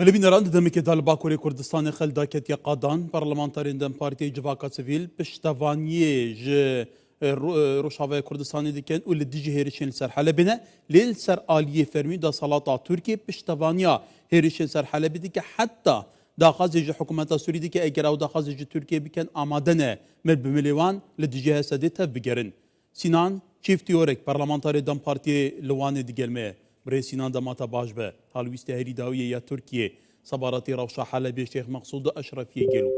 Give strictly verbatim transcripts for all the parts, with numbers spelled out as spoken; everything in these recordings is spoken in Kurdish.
Belê bîneran, di demekê de li Bakurê Kurdistanê xel daketiye qadan. Parlamenterên DEM Partiyê Civaka Sivîl piştevaniyê ji, e, Ro-, e, Rojavaya Kurdistanê dikin û li dijî hêrişên li ser Helebê ne. Lê li ser aliyê fermî desthilata Tirkiyê piştevaniya hêrişên ser Helebê dike. Heta daxwazê ji hikûmeta Sûrî dike, eger ew daxwazê ji Tirkiyê bikin, amade ne mil bi milê wan li dijî H S D'ê tev bigerin. Sînan Çîftî Orek, parlamenterê DEM Partiyê li Wanê digel me ye. Birêz Sînan, dema te baş be. Helwîstê herî dawiyê ya Tirkiyê sebaretî rewşa Helebê, Şêx Meqsûd û Eşrefiyê gelo.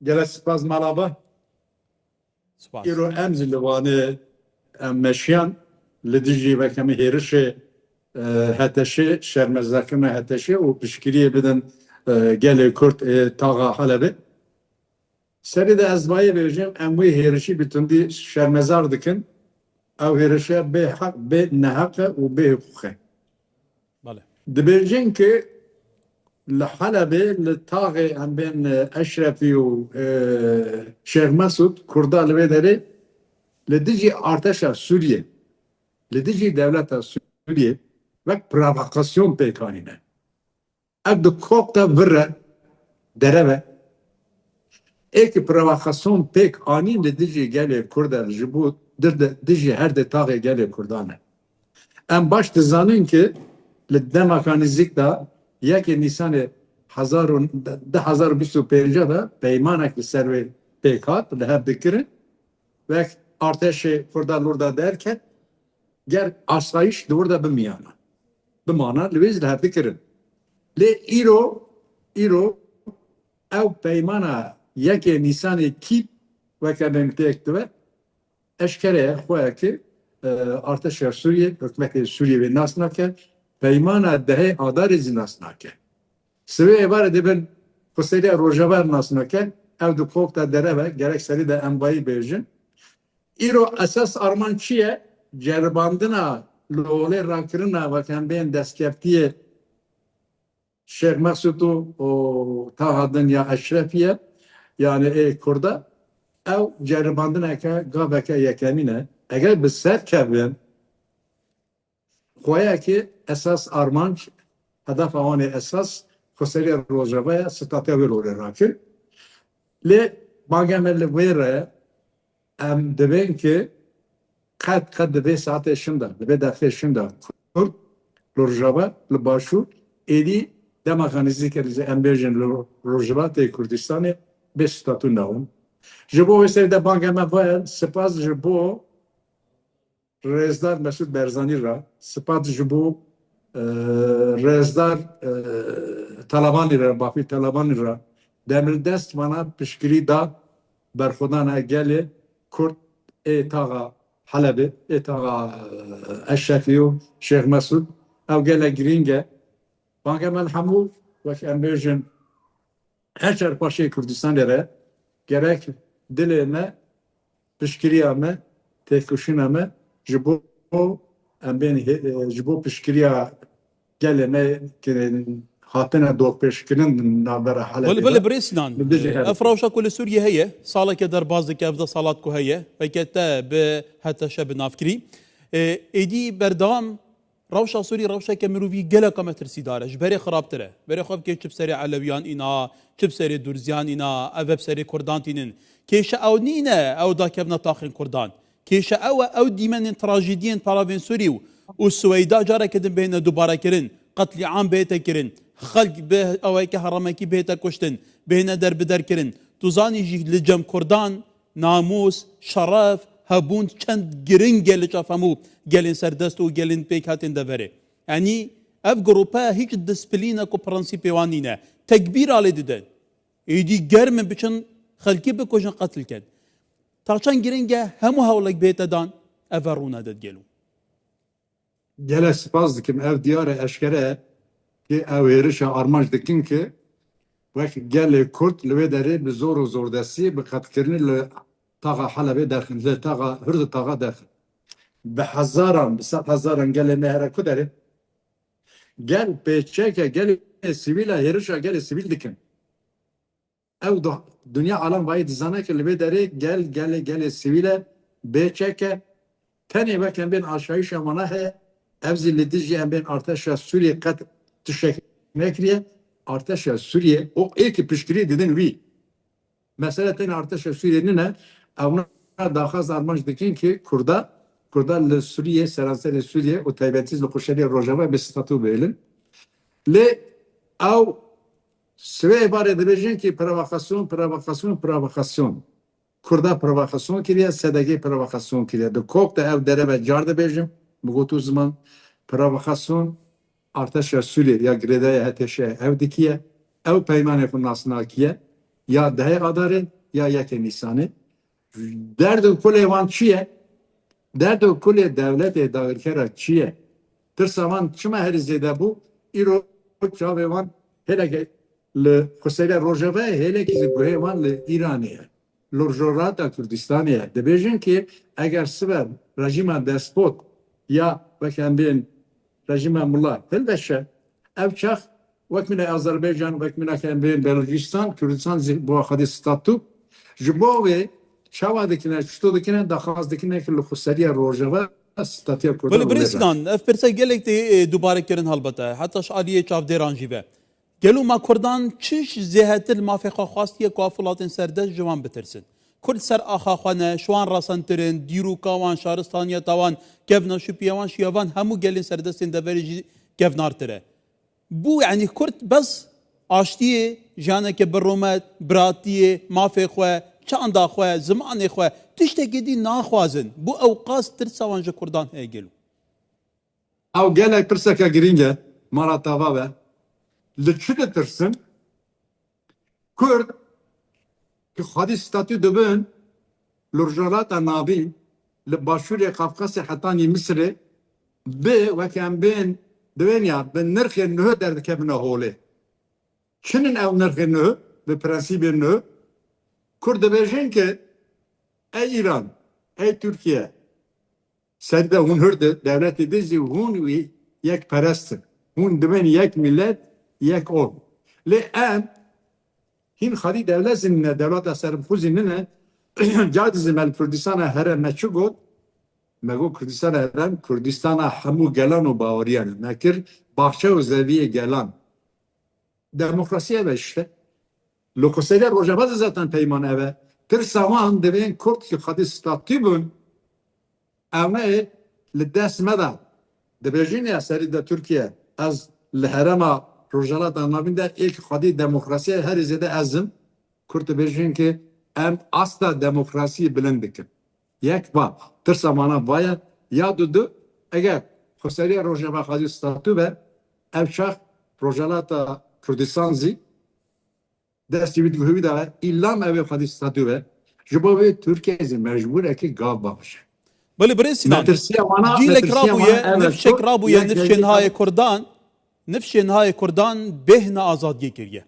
Gelek spas malaba. Spas. Îro em jî li Wanê em meşiyan li dijî wekemî hêrişê, e, HTŞê, şermezekirina HTŞê û piştgiriyê bidin, e, gelê Kurd ê taxa Helebê. Serê de ez bayê bêjim, em wê hêrişî bi tundî şermezar dikin. Ew hêrişe bê heq, bê neheq e û bê hiqûq e. Belê. Dibêjin ki li Helebê, li taxê em bên, e, Eşrefî û, e, Şêx Mesûd, Kurda li vê derê li dijî artêşa Sûriyê, li dijî dewleta Sûriyê wek provokasyon pêk anîne. Ev di kok de vir e, derev e. Ê ki provokasyon pêk anîn li dijî gelê Kurd e, ji bo dir de, dijî her di taxê gelê Kurdan e. Em baş dizanin ki li demeka nêzîk de yekê Nîsanê hezar û, du hezar û bîst û pênc de peymanek li ser wê pêk hat, li hev dikirin. Wek artêşê Kurda li wir de derket, ger asayîş di wir de bimiyana, bimana, li wê zî li hev dikirin. Lê îro, îro ew peymana yekê Nîsanê kî weke bên pêk dibe, eşkere ye, xwe ye ki, e, artêşa Sûriyê, hikûmetê Sûriyê wê nas nake, peymana dehê Adarê zî nas nake. Sivê êvarê dibin Xweseriya Rojava nas nake, ew di kok de derev e, gerek serî de em bayî bêjin. Îro esas armanc çi ye? Ceribandina li holê rakirina wek em bên destkeftiyê Şêx Mesûd û, û Taha Dinya Eşrefî ye, yanî ê Kurda. Ew ceribandineke, gaveke yekemîn e. Eger bi ser kevin, xweyekê esas armanc, hedefa wan ê esas Xweseriya Rojava ye, statiya wê li holê rakir. Lê bangê me li wê re, em dibên ki qet, qet di vê saetê şinda, di vê deqê şinda Kurd li Rojava, li Başûr, êdî demeka nêzîk e, em bêjin li Rojhilatê Kurdistanê bê statû nabin. Ji bo wê serî de bangê me va ye, spas ji bo Rêzdar Mesûd Barzanî re, spas ji bo, e, Rêzdar, e, Talabanî re, Bafîr Talabanî re, demildest vana piştgirî da berxwedana gelê Kurd ê taxa Helebê, ê taxa, e, Eşrefî û Şêx Mesûd. Ew gelek girîng e. Bangê me li hemû, wek em bêjin, her çar paşê Kurdistanê re gerek dilê me, piştgiriya me, têkoşîna me ji bo em bên hê-, ji bo piştgiriya gelê me ki hatine dokpêşkirin navbera Helebê Belê, belê, de. Birêz Sinan, Li dijî her ev rewşa ku li Sûriyê heye, saleke derbas dike, ev desthilat ku heye, weke te bi HTŞ bi nav kirî. E, êdî berdewam Rewşa Sûrî rewşeke mirovî geleka metirsîdar e. Ji berê xirabtir e. Berê xwe bike çi bi serê Elewiyan îna, çi bi serê Durziyan îna, ev e bi serê Kurdan tînin. Kêşe ew nîne, ew dakevna taxên Kurdan. Kêşe ew e, ew dîmenên trajîdiyên palavên Sûrî û, û Sweyda careke din bêhne dubarekirin, qetlîam bihête kirin, xelk bi awayeke heremekî bihête kuştin, bêhne derbiderkirin. Tu zanî jî li cem Kurdan namûs, şeref, hebûn çend giring e li çav hemû gelên serdest û gelên pêkhatên deverê. Yanî ev grupe hîç disiplînek û prensîpê wan nîne. Tekbîra lê didin. Êdî germ in biçin xelkî bikujin, qetil ken. Ta çend giring e hemû hewlek bihête dan, ev e rûnede digel û. Gelek spas dikim. Ev diyar e, eşkere ye ki ew hêrişa armanc dikin ki wek gelê Kurd li wê derê bi zor û zordestî, bi qetkirinê li taxa Helebê derxin, li taxa, hurd taxa derxin. Bi hezaran, bi sed hezaran gelê me here ku derê? Gel pêçeke gelê sivîl e, hêrişa gelê sivîl dikin. Ew do-, dinya alem vayî dizane ki li vê derê gel, gelê, gelê sivîl e, bê çek e, tenê wek em bên aşayîşa wana heye, Ev zî li dijî em bên arteşa Sûriyê qet tiştek nekiriye. Arteşa Sûriyê û ê ki piştgirî didin wî. Mesele tenê arteşa Sûriyê nîne. Ewna daxwaz armanc dikin ki Kurda, Kurda li Sûriyê, seranserê Sûriyê û taybetî li Quşerê Rojava bi statû bihêlin. Lê ew sibê êvarê dibêjin ki provokasyon, provokasyon, provokasyon. Kurda provokasyon kiriye, S D G provokasyon kiriye. Di kok de ev dereve car dibêjim, bi got û ziman, provokasyon arteşa Sûriyê ya girêdaya H T Ş'ê ev dikiye. Ew peymanê xwe nasnakiye, ya dehê Adarê ya yekê Nîsanê. Derd û kulê wan çi ye? Derd û kulê dewletê dagirkera çi ye? Tirsa wan çima herî zêde bû? Îro çavê wan hêleke li Xuseriya Rojavayê, hêlekî zî guhê wan li Îranê ye. Li Rojhilata Kurdistanê ye. Dibêjin ki eger sibe rejîma despot ya wek em bên rejîma mula hilweşe, ev çax wek mine Azerbaycan, wek mine em bên Belucistan, Kurdistan zî bo xwedî statû. Ji bo wê çawa dikine, çito dikine, daxwaz dikine ki li Xuseriya Rojava statûya Kurdan Belê birê wê Sinan, ev pirse gelek tê, e, dubare kirin helbete. Heta ji aliyê çavdêran jî ve. Gelo ma Kurdan çi ji zêhetir li mafê xwe xwastiye ku ev welatên serdest ji wan bitirsin? Kurd ser axa xwe ne, ji wan resentir in, dîroka wan, şaristaniyeta wan, kevna şipiya wan, şiya van hemû gelên serdestên deverê jî kevnartir e. Bû, yanî Kurd bes aştiyê, jiyaneke bi rûmet, biratiyê, mafê xwe, çanda xwe, zimanê xwe, tiştekî dî naxwazin. Bû ew qas tirsa wan ji Kurdan heye gelo? Ew gelek pirseke girîng e, mala tava be. Li çi ditirsin? Kurd ki xwedî statû dibin, li Rojhilata Navîn, li Başûrê Qafqasê hetanî Misirê, bi wek em bên dibên ya, bi nirxê nuh derdikevine holê. Çi nin ew nirxê nuh, bi prensîbê nuh? Kurd dibêjin ki ey Îran, ey Tirkiye, serî de hûn hurd in, dewletê din jî hûn wî yekperest in. Hûn dibin yek milet, yek ol. Lê em hîn xwedî dewlet zî nîne, dewleta serbixwe zî nîne. Carî zî me li Kurdistana herem me çi got? Me got Kurdistana herem, Kurdistana hemû gelan û baweriyan e. Me kir baxçe û zeviyê gelan. Demokrasî ev e işte. Li Xuseriya Rojava de zaten peyman ev e. Tirsa wan divên Kurd ki xwedî statû bûn, ew ne li dest me de. Dibêjin ya serî de Tirkiye, ez li herêma Rojhilata Navîn de êk xwedî demokrasiyê herî zêde ez im. Kurd dibêjin ki em asta demokrasiyê bilind dikin. Yek va, tirsa wana va ye, ya dudu, eger Xuseriya Rojava xwedî statû be, ev çax Rojhilata Kurdistan zî destî wî di guhê wî de be, îlam ew ê xwedî statû be. Ji bo vê Tirkiye zî mecbûr e ki gav bavije. Belê birê Sinan, Metirsiya wana, cîlek metirsiya rabûye, wana ev e nifşek ku rabûye, yek nifşên cêrî hayê Kurdan, nifşên hayê Kurdan bêhna azadiyê kiriye.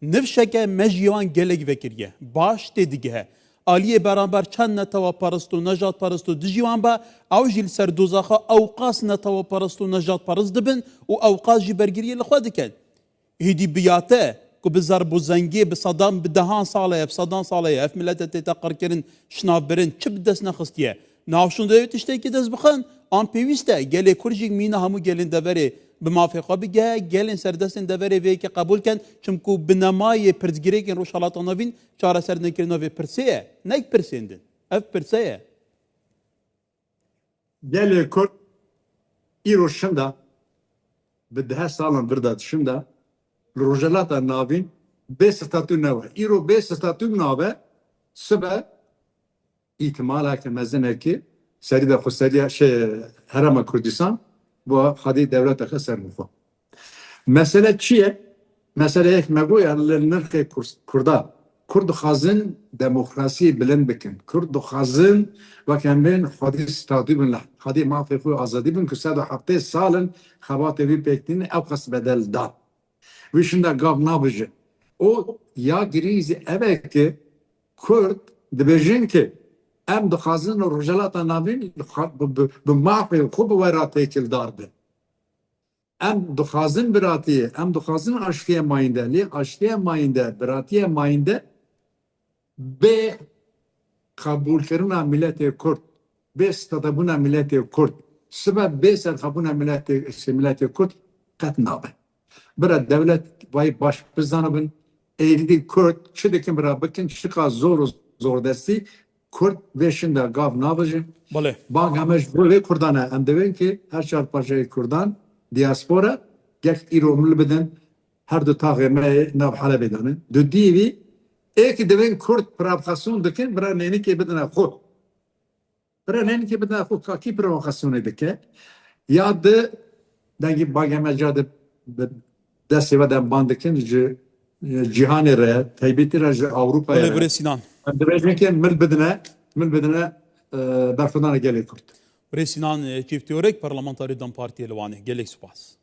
Nifşeke me ji wan gelek vekiriye. Baş tê digihe. Aliyê beramber çend neteweperest û nejadperest û dijî wan be, ew jî li ser doza xwe ew qas neteweperest û nejadperest dibin û ew qas jî bergiriyê li xwe dikin. Hêdî biyate ku bi zerb û zengê, bi sedan, bi dehan sal e, bi sedan sal e, ev milete tête qirkirin, şinavbirin, çi bi dest nexistiye? Navşûn divê tiştekî dest bixin, an pêwîst e gelê Kurd jî mîna hemû gelên deverê bi mafê xwe bige, gelên serdestên deverê vê yekê qebûl ken, çimku binemayê pirsgirêkên Rojhilata Navîn çareser nekirina vê pirsê ye, ne pirsên din. Ev pirse ye. Gelê Kurd îro şinda, bi dehe salan vir de şinda, li Rojhilata Navîn bê statû newe. Îro bê statû nabe, sibe îhtimaleke mezinekî serî de xweseriya, şey, Herêma Kurdistan bo xwedî dewleteke serbixwe. Mesele çi ye? Mesele yek me goya li nirxê Kur-, Kurda. Kurd dixwazin demokrasiyê bilind bikin. Kurd dixwazin wek em bên xwedî statû bin, li xwedî mafê xwe azadî bin ku sed û heftê sal in xebatê wî pêk tînin, ew qas bedel dan. Wî şinda gav nabije. Û ya girîng zî ev e ki Kurd dibêjin ki em dixwazin li Rojhilata Navîn bi, bi, bi mafê xwe bi we re têkildar bin. Em dixwazin biratiyê, em dixwazin aştiyê mayînde, lê aştiyê mayînde, biratiyê mayînde bê qebûlkirina miletê Kurd, bê stadebûna miletê Kurd, Sibe bê serxwebûna miletê, miletê Kurd qet nabe. Bira dewlet vayî baş bizanibin, êdî Kurd çi dikin bira bikin, çiqa zor û zordestî Kurd vê şinda gav navijin. Belê. Bang heme ji bo vê Kurdan e. Em divên ki her çar parçeyê Kurdan, diaspora, gek îro mil bidin, her du taxê me yê nav Helebê de ne. Du dîvî, ê ki divên Kurd provokasyon dikin, bira nênikê bidine xwe. Bira nênikê bidine xwe, ka kî provokasyonê dike? Ya di dengî bagê me ca di bi destê ve de ban dikin ji, e, cîhanê re, taybetî re ji Ewropayê Belê re. Birêz Sinan. Em dibêjin ki mil bidine, mil bidine, e, berxwedana gelê Kurd. Birêz Sinan, e, Çîfteorek, parlamenterê DEM Partiyê li Wanê. Gelek spas.